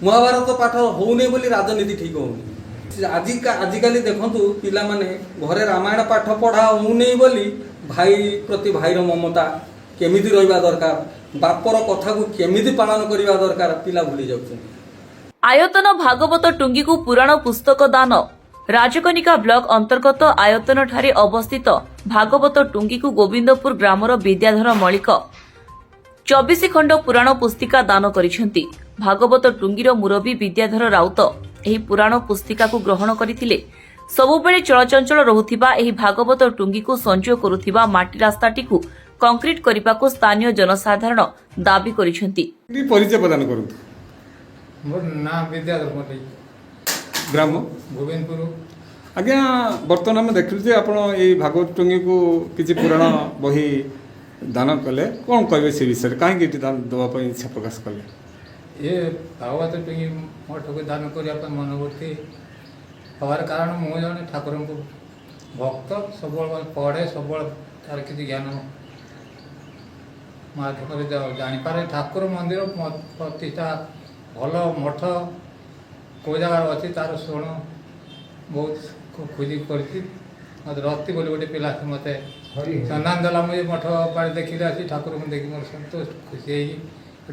ମହାଭାରତ ପାଠ ହେଉନି ବୋଲି ରାଜନୀତି ଠିକ୍ ହେଉନି। ଆଜିକାଲି ଦେଖନ୍ତୁ, ପିଲାମାନେ ଘରେ ରାମାୟଣ ପାଠ ପଢ଼ା ହେଉନି ବୋଲି ଭାଇ ପ୍ରତି ଭାଇର ମମତା କେମିତି ରହିବା ଦରକାର, ବାପର କଥାକୁ କେମିତି ପାଳନ କରିବା ଦରକାର, ପିଲା ଭୁଲି ଯାଉଛନ୍ତି। ଆୟତନ ଭାଗବତ ଟୁଙ୍ଗିକୁ ପୁରାଣ ପୁସ୍ତକ ଦାନ। ରାଜକନିକା ବ୍ଲକ ଅନ୍ତର୍ଗତ ଆୟତନ ଠାରେ ଅବସ୍ଥିତ ଭାଗବତ ଟୁଙ୍ଗିକୁ ଗୋବିନ୍ଦପୁର ଗ୍ରାମର ବିଦ୍ୟାଧର ମଳିକ 24 ଖଣ୍ଡ ପୁରାଣ ପୁସ୍ତିକା ଦାନ କରିଛନ୍ତି। ଭାଗବତ ଟୁଙ୍ଗିର ମୁରବୀ ବିଦ୍ୟାଧର ରାଉତ ଏହି ପୁରାଣ ପୁସ୍ତିକାକୁ ଗ୍ରହଣ କରିଥିଲେ। ସବୁବେଳେ ଚଳଚଞ୍ଚଳ ରହୁଥିବା ଏହି ଭାଗବତ ଟୁଙ୍ଗିକୁ ସଂଯୋଗ କରୁଥିବା ମାଟି ରାସ୍ତାଟିକୁ କଂକ୍ରିଟ କରିବାକୁ ସ୍ଥାନୀୟ ଜନସାଧାରଣ ଦାବି କରିଛନ୍ତି। ଟିକେ ପରିଚୟ ପ୍ରଦାନ କରନ୍ତୁ। ମୋର ନାଁ ବିଦ୍ୟାଧର ମଲ୍ଲିକ। ଗ୍ରାମ? ଗୋବିନ୍ଦପୁର। ଆଜ୍ଞା, ବର୍ତ୍ତମାନ ଆମେ ଦେଖିଲୁ ଯେ ଆପଣ ଏଇ ଭାଗବତ ଟୁଙ୍ଗିକୁ କିଛି ପୁରାଣ ବହି ଦାନ କଲେ। କ'ଣ କହିବେ ସେ ବିଷୟରେ? କାହିଁକି ଏଠି ଦାନ ଦେବା ପାଇଁ ଇଚ୍ଛା ପ୍ରକାଶ କଲେ? ଏ ଭାଗବତ ଟୁଙ୍ଗି ମଠକୁ ଦାନ କରିବା ପାଇଁ ମନୋବୃତ୍ତି ହେବାର କାରଣ, ମୁଁ ଜଣେ ଠାକୁରଙ୍କୁ ଭକ୍ତ। ସବୁବେଳେ ପଢ଼େ, ସବୁବେଳେ ତାର କିଛି ଜ୍ଞାନ ମାଧ୍ୟମରେ ଜାଣିପାରେ। ଠାକୁର ମନ୍ଦିର ପ୍ରତିଷ୍ଠା, ଭଲ ମଠ କେଉଁ ଜାଗାରେ ଅଛି, ତାର ଶୁଣ ବହୁତ ଖୋଜି କରିଛି। ମୋତେ ରତି ବୋଲି ଗୋଟେ ପିଲା, ସେ ମୋତେ ସନ୍ଧାନ ଦେଲା। ମୁଁ ଏ ମଠ ବାଡ଼ି ଦେଖିଲି ଆସି, ଠାକୁରଙ୍କୁ ଦେଖି ମୋର ସନ୍ତୋଷ ଖୁସି ହେଇକି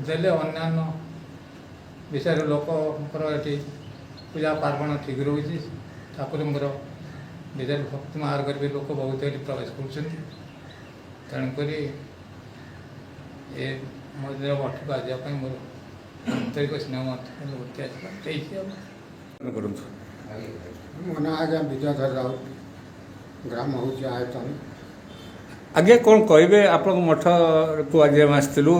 ଦେଲେ। ଅନ୍ୟାନ୍ୟ ବିଷୟରେ ଲୋକଙ୍କର ଏଠି ପୂଜା ପାର୍ବଣ ଠିକ୍ ରହୁଛି। ଠାକୁରଙ୍କର ବିଷୟରେ ଭକ୍ତି ମାର୍ଗରେ ବି ଲୋକ ବହୁତ ଏଠି ପ୍ରବେଶ କରୁଛନ୍ତି। ତେଣୁକରି ଏ ମନ୍ଦିର ମଠକୁ ଆସିବା ପାଇଁ ମୋର ଆନ୍ତରିକ ସ୍ନେହ ବୃତ୍ତି ଆସିଲା, ଦେଇଛି ଆଉ। ଦାନ କରନ୍ତୁ। ମୋ ନାଁ ଆଜ୍ଞା ବିଦ୍ୟାଧର ରାଉତ, ଗ୍ରାମ ହେଉଛି ଆୟତନ। ଆଜ୍ଞା, କ'ଣ କହିବେ ଆପଣଙ୍କ ମଠକୁ ଆଜି ଆମେ ଆସିଥିଲୁ?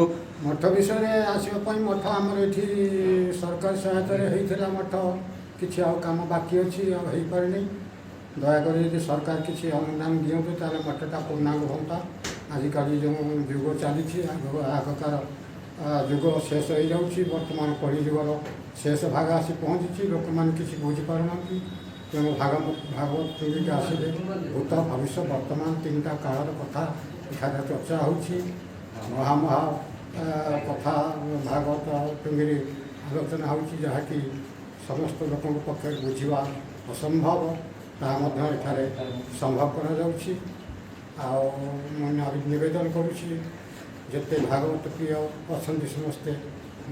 ମଠ ବିଷୟରେ ଆସିବା ପାଇଁ, ମଠ ଆମର ଏଠି ସରକାରୀ ସହାୟତାରେ ହେଇଥିଲା ମଠ। କିଛି ଆଉ କାମ ବାକି ଅଛି, ଆଉ ହେଇପାରିନି। ଦୟାକରି ଯଦି ସରକାର କିଛି ଅନୁଦାନ ଦିଅନ୍ତୁ, ତାହେଲେ ମଠଟା ପୂର୍ଣ୍ଣାଙ୍ଗ ହୁଅନ୍ତା। ଆଜିକାଲି ଯେଉଁ ଯୁଗ ଚାଲିଛି, ଆଗକାର ଯୁଗ ଶେଷ ହେଇଯାଉଛି। ବର୍ତ୍ତମାନ କଳିଯୁଗର ଶେଷ ଭାଗ ଆସି ପହଞ୍ଚିଛି। ଲୋକମାନେ କିଛି ବୁଝିପାରୁନାହାନ୍ତି। ତେଣୁ ଭାଗବତ ଟୁଙ୍ଗିକି ଆସିଲେ ଭୂତ, ଭବିଷ୍ୟ, ବର୍ତ୍ତମାନ ତିନିଟା କାଳର କଥା ଏଠାରେ ଚର୍ଚ୍ଚା ହେଉଛି। ମହା ମହା କଥା ଭାଗବତ ଟୁଙ୍ଗିରେ ଆଲୋଚନା ହେଉଛି, ଯାହାକି ସମସ୍ତ ଲୋକଙ୍କ ପକ୍ଷରେ ବୁଝିବା ଅସମ୍ଭବ, ତାହା ମଧ୍ୟ ଏଠାରେ ସମ୍ଭବ କରାଯାଉଛି। ଆଉ ମୁଁ ନିବେଦନ କରୁଛି, ଯେତେ ଭାଗବତ ପ୍ରିୟ ଅଛନ୍ତି, ସମସ୍ତେ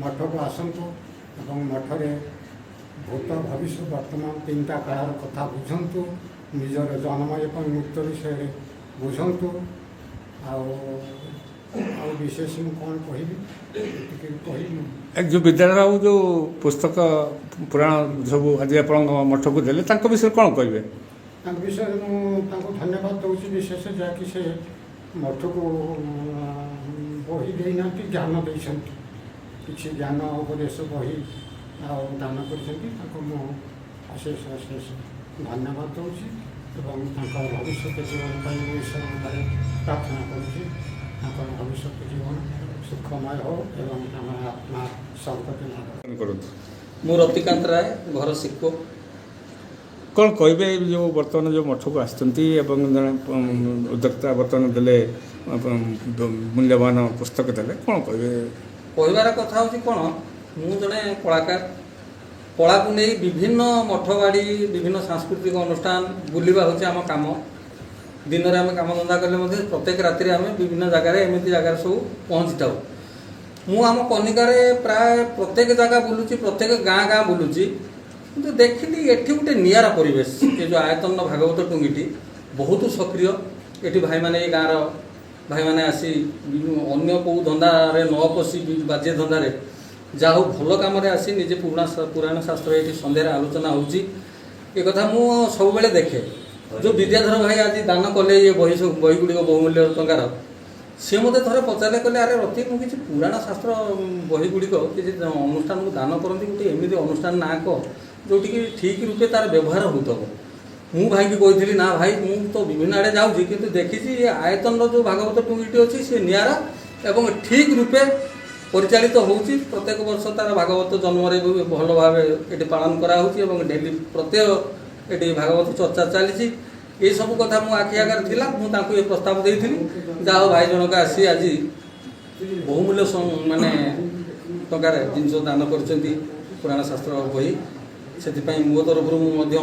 ମଠକୁ ଆସନ୍ତୁ ଏବଂ ମଠରେ ଭୂତ, ଭବିଷ୍ୟ, ବର୍ତ୍ତମାନ ତିନିଟା କାଳର କଥା ବୁଝନ୍ତୁ। ନିଜର ଜନ୍ମ ଏବଂ ମୃତ୍ୟୁ ବିଷୟରେ ବୁଝନ୍ତୁ। ଆଉ ବିଶେଷ ମୁଁ କ'ଣ କହିବି? ଏତିକି କହିବି ମୁଁ। ଏ ଯେଉଁ ବିଦ୍ୟାଧର ବାବୁ ଯେଉଁ ପୁସ୍ତକ ପୁରାଣ ସବୁ ଆଜି ଆପଣଙ୍କ ମଠକୁ ଦେଲେ, ତାଙ୍କ ବିଷୟରେ କ'ଣ କହିବେ? ତାଙ୍କ ବିଷୟରେ ମୁଁ ତାଙ୍କୁ ଧନ୍ୟବାଦ ଦେଉଛି ବିଶେଷ, ଯାହାକି ସେ ମଠକୁ ବହି ଦେଇନାହାନ୍ତି, ଜ୍ଞାନ ଦେଇଛନ୍ତି। କିଛି ଜ୍ଞାନ ଉପଦେଶ ବହି ଆଉ ଦାନ କରିଛନ୍ତି। ତାଙ୍କୁ ମୁଁ ଅଶେଷ ଅଶେଷ ଧନ୍ୟବାଦ ଦେଉଛି ଏବଂ ତାଙ୍କର ଭବିଷ୍ୟତ ଜୀବନ ପାଇଁ ମୁଁ ଈଶ୍ୱରଙ୍କ ଠାରେ ପ୍ରାର୍ଥନା କରୁଛି, ତାଙ୍କର ଭବିଷ୍ୟତ ଜୀବନ ସୁଖମୟ ହେଉ ଏବଂ ତାଙ୍କର ଆତ୍ମା ସଦ୍ଗତି ଲାଭ କରୁ। କରନ୍ତୁ। ମୁଁ ରତିକାନ୍ତ ରାୟ, ଘର ସିକୋ। କ'ଣ କହିବେ, ଏଇ ଯେଉଁ ବର୍ତ୍ତମାନ ଯେଉଁ ମଠକୁ ଆସିଛନ୍ତି ଏବଂ ଜଣେ ଉଦ୍ୟୋକ୍ତା ବର୍ତ୍ତମାନ ଦେଲେ, ମୂଲ୍ୟବାନ ପୁସ୍ତକ ଦେଲେ, କ'ଣ କହିବେ? କହିବାର କଥା ହେଉଛି କ'ଣ, ମୁଁ ଜଣେ କଳାକାର। କଳାକୁ ନେଇ ବିଭିନ୍ନ ମଠବାଡ଼ି, ବିଭିନ୍ନ ସାଂସ୍କୃତିକ ଅନୁଷ୍ଠାନ ବୁଲିବା ହେଉଛି ଆମ କାମ। ଦିନରେ ଆମେ କାମଧନ୍ଦା କଲେ ମଧ୍ୟ ପ୍ରତ୍ୟେକ ରାତିରେ ଆମେ ବିଭିନ୍ନ ଜାଗାରେ, ଏମିତି ଜାଗାରେ ସବୁ ପହଞ୍ଚିଥାଉ। ମୁଁ ଆମ କନିକାରେ ପ୍ରାୟ ପ୍ରତ୍ୟେକ ଜାଗା ବୁଲୁଛି, ପ୍ରତ୍ୟେକ ଗାଁ ଗାଁ ବୁଲୁଛି। କିନ୍ତୁ ଦେଖିଲି ଏଠି ଗୋଟେ ନିଆରା ପରିବେଶ। ଏ ଯେଉଁ ଆୟତନ ଭାଗବତ ଟୁଙ୍ଗିଟି ବହୁତ ସକ୍ରିୟ। ଏଠି ଭାଇମାନେ, ଏ ଗାଁର ଭାଇମାନେ ଆସି ଅନ୍ୟ କେଉଁ ଧନ୍ଦାରେ ନ ପଶି, ବାଜେ ଧନ୍ଦାରେ, ଯାହା ହଉ ଭଲ କାମରେ ଆସି ନିଜେ ପୁରୁଣା ପୁରାଣ ଶାସ୍ତ୍ର ଏଠି ସନ୍ଧ୍ୟାରେ ଆଲୋଚନା ହେଉଛି। ଏ କଥା ମୁଁ ସବୁବେଳେ ଦେଖେ। ଯେଉଁ ବିଦ୍ୟାଧର ଭାଇ ଆଜି ଦାନ କଲେ ଇଏ ବହି ସବୁ, ବହି ଗୁଡ଼ିକ ବହୁମୂଲ୍ୟ ଟଙ୍କାର, ସିଏ ମୋତେ ଥରେ ପଚାରିଲେ, କହିଲେ, "ଆରେ ରତି, ମୁଁ କିଛି ପୁରାଣ ଶାସ୍ତ୍ର ବହି ଗୁଡ଼ିକ କିଛି ଅନୁଷ୍ଠାନକୁ ଦାନ କରନ୍ତି। ଗୋଟେ ଏମିତି ଅନୁଷ୍ଠାନ ନାଁ କହ, ଯେଉଁଠିକି ଠିକ୍ ରୂପେ ତାର ବ୍ୟବହାର ହେଉଥିବ।" ମୁଁ ଭାଇକି କହିଥିଲି, "ନା ଭାଇ, ମୁଁ ତ ବିଭିନ୍ନ ଆଡ଼େ ଯାଉଛି, କିନ୍ତୁ ଦେଖିଛି ଏ ଆୟତନର ଯେଉଁ ଭାଗବତ ଟୁଙ୍ଗିଟି ଅଛି, ସେ ନିଆରା ଏବଂ ଠିକ୍ ରୂପେ ପରିଚାଳିତ ହେଉଛି। ପ୍ରତ୍ୟେକ ବର୍ଷ ତାର ଭାଗବତ ଜନ୍ମରେ ବି ଭଲ ଭାବେ ଏଠି ପାଳନ କରାହେଉଛି ଏବଂ ଡେଲି ପ୍ରତ୍ୟେକ ଏଠି ଭାଗବତ ଚର୍ଚ୍ଚା ଚାଲିଛି।" ଏସବୁ କଥା ମୁଁ ଆଖି ଆଗରେ ଥିଲା। ମୁଁ ତାଙ୍କୁ ଏ ପ୍ରସ୍ତାବ ଦେଇଥିଲି। ଯାହା ହଉ, ଭାଇ ଜଣକ ଆସି ଆଜି ବହୁମୂଲ୍ୟ ମାନେ ଟଙ୍କାରେ ଜିନିଷ ଦାନ କରିଛନ୍ତି। ପୁରାଣ ଶାସ୍ତ୍ର ବହି। ସେଥିପାଇଁ ମୋ ତରଫରୁ ମୁଁ ମଧ୍ୟ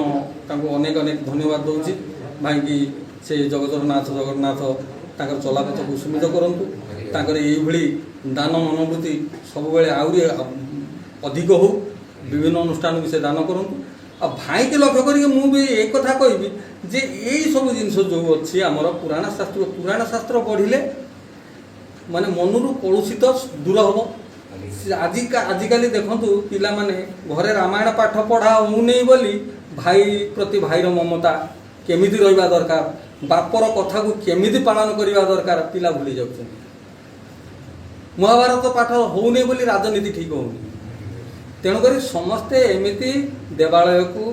ତାଙ୍କୁ ଅନେକ ଅନେକ ଧନ୍ୟବାଦ ଦେଉଛି। ଭାଇକି ସେ ଜଗତର ନାଥ ଜଗନ୍ନାଥ ତାଙ୍କର ଚଲାପଥକୁ ସୁମିତ କରନ୍ତୁ। ତାଙ୍କର ଏଇଭଳି ଦାନ ମନୋବୃତ୍ତି ସବୁବେଳେ ଆହୁରି ଅଧିକ ହଉ। ବିଭିନ୍ନ ଅନୁଷ୍ଠାନକୁ ସେ ଦାନ କରନ୍ତୁ। ଆଉ ଭାଇକି ଲକ୍ଷ୍ୟ କରିକି ମୁଁ ବି ଏ କଥା କହିବି ଯେ ଏଇ ସବୁ ଜିନିଷ ଯେଉଁ ଅଛି ଆମର ପୁରାଣ ଶାସ୍ତ୍ର, ପୁରାଣ ଶାସ୍ତ୍ର ପଢ଼ିଲେ ମାନେ ମନରୁ କଳୁଷିତ ଦୂର ହେବ। ସେ ଆଜିକାଲି ଦେଖନ୍ତୁ, ପିଲାମାନେ ଘରେ ରାମାୟଣ ପାଠ ପଢ଼ା ହେଉନି ବୋଲି ଭାଇ ପ୍ରତି ଭାଇର ମମତା କେମିତି ରହିବା ଦରକାର, ବାପର କଥାକୁ କେମିତି ପାଳନ କରିବା ଦରକାର, ପିଲା ଭୁଲି ଯାଉଛନ୍ତି। ମହାଭାରତ ପାଠ ହେଉନି ବୋଲି ରାଜନୀତି ଠିକ୍ ହେଉନି। ତେଣୁକରି ସମସ୍ତେ ଏମିତି ଦେବାଳୟକୁ,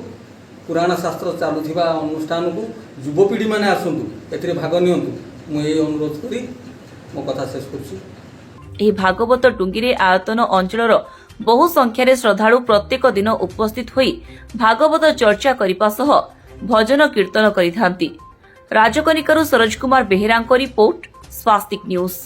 ପୁରାଣ ଶାସ୍ତ୍ର ଚାଲୁଥିବା ଅନୁଷ୍ଠାନକୁ ଯୁବପିଢ଼ିମାନେ ଆସନ୍ତୁ, ଏଥିରେ ଭାଗ ନିଅନ୍ତୁ। ମୁଁ ଏଇ ଅନୁରୋଧ କରି ମୋ କଥା ଶେଷ କରୁଛି। ଏହି ଭାଗବତ ଟୁଙ୍ଗିରେ ଆୟତନ ଅଞ୍ଚଳର ବହୁ ସଂଖ୍ୟାରେ ଶ୍ରଦ୍ଧାଳୁ ପ୍ରତ୍ୟେକ ଦିନ ଉପସ୍ଥିତ ହୋଇ ଭାଗବତ ଚର୍ଚ୍ଚା କରିବା ସହ ଭଜନ କୀର୍ତ୍ତନ କରିଥାନ୍ତି। ରାଜକନିକାରୁ ସରୋଜ କୁମାର ବେହେରାଙ୍କ ରିପୋର୍ଟ, ସ୍ୱାସ୍ତିକ ନ୍ୟୁଜ୍।